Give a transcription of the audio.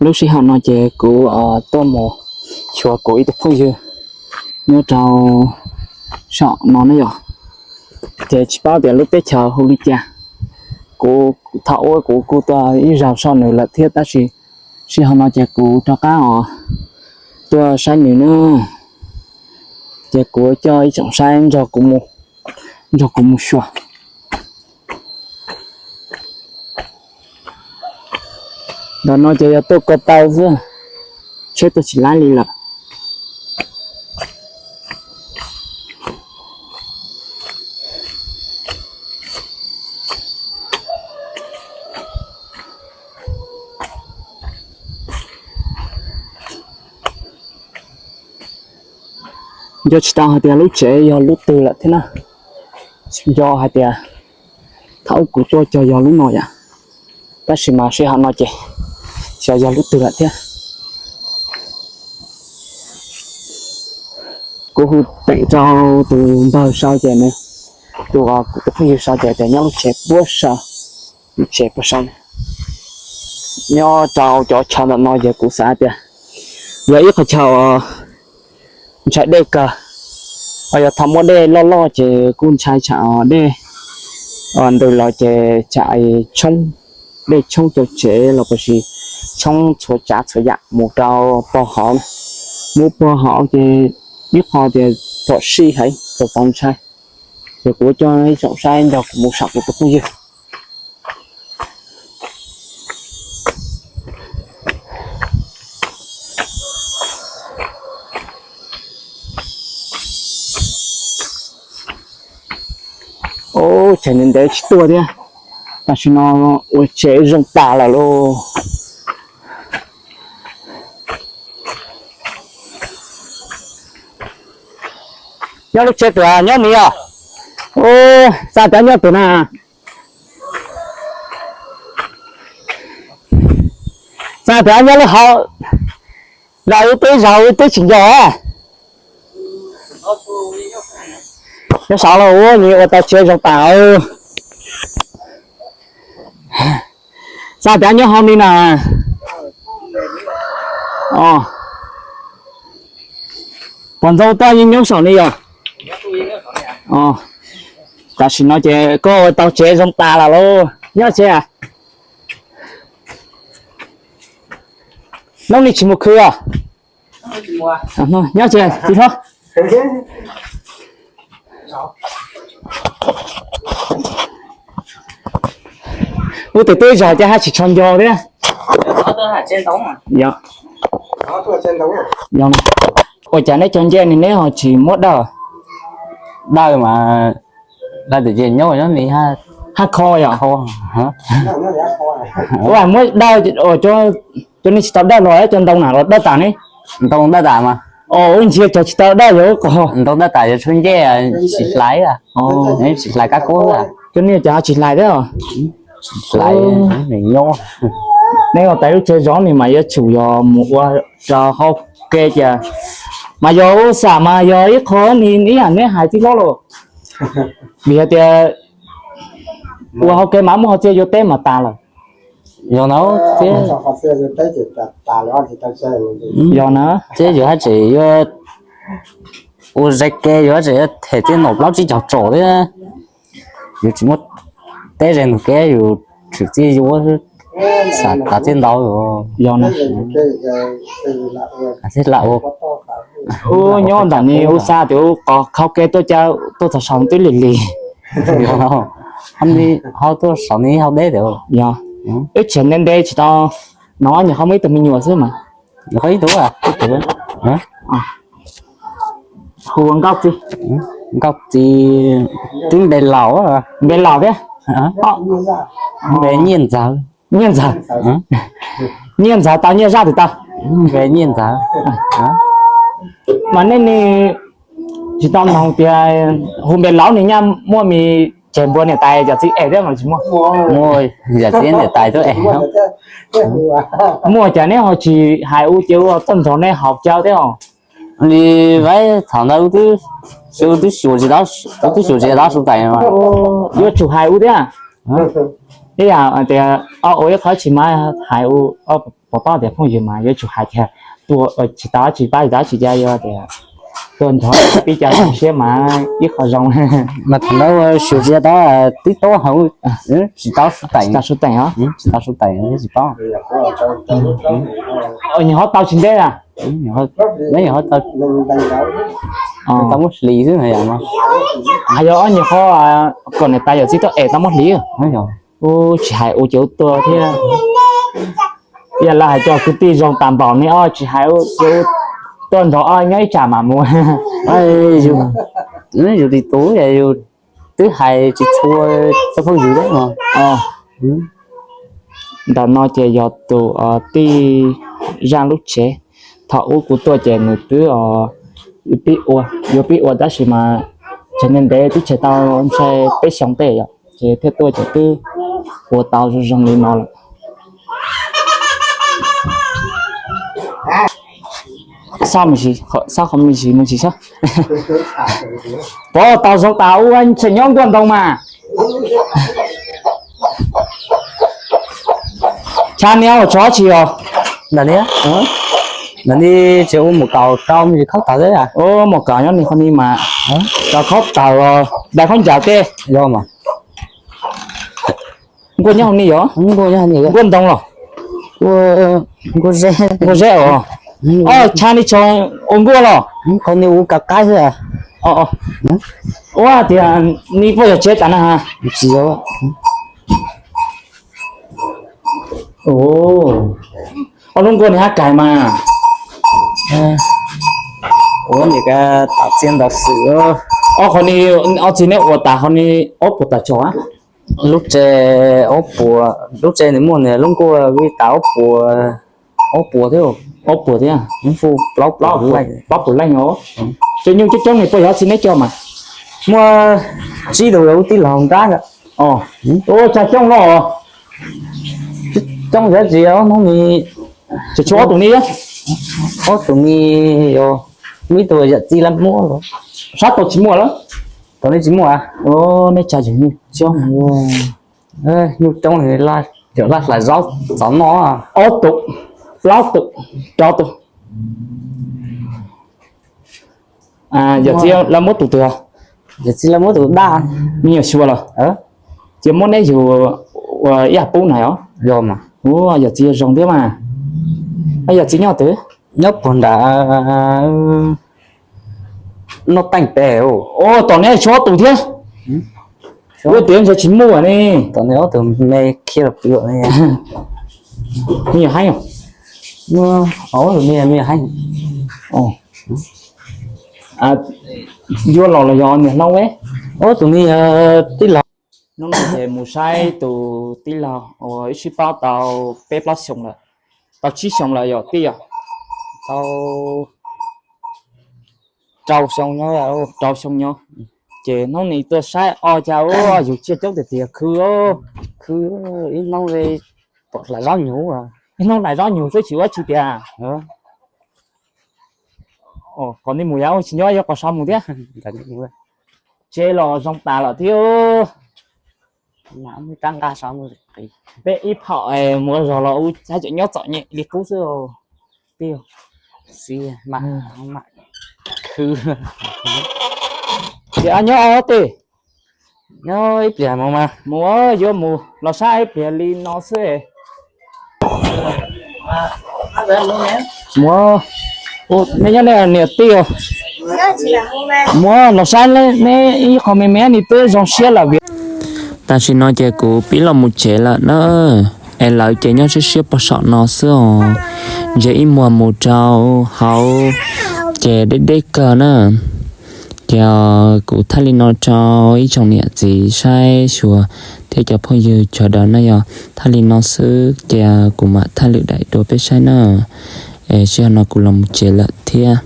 Lub sij hawm no ces kuv tuaj mus xyuas kuv ib tug phooj ywg nyob rau saum no na yom. Ces tsis paub tias lub teb chaws hu li cas. Kuv thaum ub kuv kuj tuaj ib zaug saib nws lawm thiab tab sis sij hawm no ces kuv rov qab os tuaj saib nws na. Ces kuv coj ib tsoom saib nrog kuv mus xyuas. Ntawm no ces yog tuaj ko taw xwb, tsheb tuaj tsis laib li lawm. Nco tsis tau hais tias lub tsev yog lub twg lawm thiab na. Nco hais tias thaum ub kuv tuaj cog yog lub no yom, tab sis mas sij hawm no ces xyov yog lub twg lawm thiab. Kuv hu teem rau tus npawg sau ces nws, tus, kuv tus phooj ywg sau ces tias nyob lub tsev puag saum, lub tsev puag saum. Nyob rau cov chaw ntawm no ces kuv xav tias yog ib qhov chaw ntshai dej kawg, ho yog thaum muaj dej loj loj ces kuj ntshai tsam dej ntws los ces tsam tshoob, dej tshoob cov tsev los puas tsis tshoob txhua tsav txhua yam mus rau pog hauv, mus pog hauv ces ib qho tias pom sij heev txaus txaus ntshai. Ces kuv coj ib tsoom saib nrog kuv mus saum kuv tus phooj ywg. Ub, tsev ntev ntev tsis tuaj thiab, tam sim no ua tsev zoo tas lawm lauj. Nyob lub tsev twg nyob ni os? Ub, xa tias nyob twg na? Xa tias nyob lub hauv, zam wb twb zam wb twb tsis nco. Nyob saud los ua nyi ua tau tsev zoo tas. Xa tias nyob hauv ni na. Pog ntxoog toj yeej nyob saum ni yom? Tam sim no ces koj ua tau tsev zoo tas lawm lauj. Nyob tsev a? Hnub ni tsis mus khw os? Nyob tsev txiv hlob. Ub, tus twb zog ces haj tsis tshua nco thiab. Ua cas neb cov ncej ni neb ho tsis muab dawj? Dawj mas, dawj tias nyob nyob ni haj kho yom. Ua muab dawj, cov nej tsis tau dawj los cov ntoo na los dawj tas ne? Ntoo dawj tas mas. Ua ntsia cov tsis tau dawj yog qos. Ntoo dawj tas yuav tshuav ncej tsis hlais, tsis hlais kab kub. Cov nej cov tsis hlais thiab os. Nyob, neb ua tais lub tsev zov ni mas yuav tsum yog mus ua rau hauv ke ces mas yog ua xam mas yog ib qho ni ib yam neb hais tib hlob los, vim hais tias ua hauv ke mas muaj hauv txiaj yuav teb mas tas lawm. Yog na, yog na, teb yus haj tseem yuav ua ze ke, yus haj tseem yuav them txiaj ntaub plaub tsib caug tsom thiab. Yus tsis muaj teb ze nug kev, yus tshwm txiaj yuav xam tav txiaj ntaub. Yog na, thiaj lam ua. Ub, nyob ntawm ni ua xa tias ua qos hauv ke tuaj, tuaj txog saum twb lig lig. Ho tuaj saum ni hauv deb tias. Yog, wb tsev ntev ntev tsis tau hnov nyuam qhuav muaj ib tug me nyuam xwb mas. Nyuam qhuav ib tug, hu ua Nkauj Txiv. Nkauj Txiv, twb npe laus, npe laus thiab. Npe Nyiaj Ntxawg. Nyiaj Ntxawg. Nyiaj Ntxawg tau, Nyiaj Zaj twb tau. Npe Nyiaj Ntxawg. Mas nej ni tsis tau noog tias hu npe laus ni nyaj muaj me tseg npua niam tais cov txiv es thiab los tsis muaj? Muaj, yam txiv niam tais tuaj es. Muaj cas neb ho tsis hais ua cia ua tuaj nrog neb haus cawv thiab os? Li, thaum ntawd wb twb xyuas tsis tau, wb twb xyuas tsis tau su tais. Yuav tsum hais ua thiab. Ib yam tias ua ib qho tsis mas hais ua. Pov pab tias phooj ywg mas yuav tsum hais tias tuaj tsis tau tsis pab tsis tau tsis ca yuav tias tuaj nrog pib ca zoo siab mas ib qho zoo. Mas thaum ntawd xyuas tsis tau tib tub hauv, tsis tau sub teem, tsis tau sub teem os, tsis tau sub teem tsis paub. Nyuam qhuav tau tsis ntev na. Tau muab hlis xwb. Hais yog ob nyuag qhov kom niam tais yawm txiv tuaj es tau muab hlis. Ub, tsis hais ua ces ua tuag thiab. Yog lawv hais cov kwv tij zoo tas npaum ne os, tsis hais ces tuaj nrog os nyob ib tsam mam mus. Yus li tus yus twb hais tsis txhua cov phooj ywg thiab. Ntawm no ces yog tus tij Zaj lub tsev. Thaum ub kuv tuaj ces nws twb pib ua, yuav pib ua tab sis mas tseem ntev ntev twb tseg tau ntshe peb xyoo tej yom, ces thiaj tuaj ces twb ua tau zoo zoo li no lawm. Xauj me ntsis, xauj qhov me ntsis me ntsis xwb. Pov tau zoo tas ub tseem nyob nkuaj ntoo mas. Chav niab ua tso tsi os. Ntawm ni, ntawm ni tseem ua mus kaum rau me ntsis khaub taws xwb. Mus kaum nyob ni qhov ni mas, rau khaub taws los dai khaub ncaws tej. Yog mas. Nkuaj nyob hauv ni yog? Nkuaj ntoo los? Nkuaj zeb os. Chav ni tso ua nkuaj los? Qhov ni ua kav qaib xwb. Ua tias ni puas yog tsev tas na ha? Tsis yog. Ob lub nkuaj ni hab kais mas. Ua nim ka tam txiaj ntawv xwm. Ob qhov ni, ob txiv neb ua tas qhov ni ob puas tawm tsaus? Lub tsev ob puas, lub tsev nws muaj nws lub nkuaj vij tas ob puas, ob puas thiab. Ob puas thiab. Plaub puas leej os. Cov nyuj coob coob ni puas yog txiv neb coj mas? Muaj tsib tug yog ub tij laug nrab ntag. Ua tsa coob los? Coob yog tsis ob hnub ni. Tsis tshuav ob tug ni. Ob tug ni yog muaj ib tug yawm txiv lawv muab los. Sab tau tsis muaj lawm. Tau nej tsis muaj. Neb tsa yog nyuj coob. Nyuj coob, cov laj hlais zaub txaus noj. Ob tug, plaub tug, rau tug. Yawm txiv lawv muab tus twg? Yawm txiv lawv muab tus daj. Me nyuam xyuas los? Ces muab neb yug ua ib yam pub na os. Yog mas. Ua yawm txiv zoo thiab mas. Yawm txiv nyob twg? Nyob puag nram Noj Teej pem. Ua tom neb tshuav ob tug thiab. Ua tias ntshe tsis muaj ne. Tom neb ob tug me khiav los pw. Me nyuam heeb os. Ob tug me, me nyuam heeb. Yuav los los yog niam hlob? Ob tug me tij laug. Hnub no ces mus saib tus tij laug uas wb sib paub tau peb plaub xyoo lawm, tau tsib xyoo lawm yom tij yom? Tau rau xyoo nyob, rau xyoo nyob. Ces hnub no tuaj saib ob cas ua yus tsiaj coob tiag tiag, khwv, khwv ib hnub li pom hlais zaub nyuv, ib hnub hlais zaub nyuv xwb tsis ua tsi tiag. Qhov ni mus yav tsis nyob yog qhov saud mus thiab. Tsev los zoo tas lawm thiab. Peb ib phaum mus zog los ua cas tseem nyob txom nyem li qub xwb. Tij, khwv. Ces nyob ob tij, nyob ib pliag mus mas mus, yuav mus los saib ib pliag li no xwb. Mus, nej nyob nej niam tij, mus los saib neb ib qho me me ni twb zoo siab lawm vim tam sim no ces kuv pib los mus tsev lawm na. Es lawv ces nyob siab siab pog saum no xwb os. Ntshe ib muag mus rau hauv ces deb deb kawg na. Ces kuv thaij li no rau ib tsoom niam txiv saib xyuas thiab cov phooj ywg sawv daws na yog. Thaij li no xwb ces kuv mam thaij lwm daim rau peb saib na. Es sij hawm no kuv los mus tsev lawm thiab.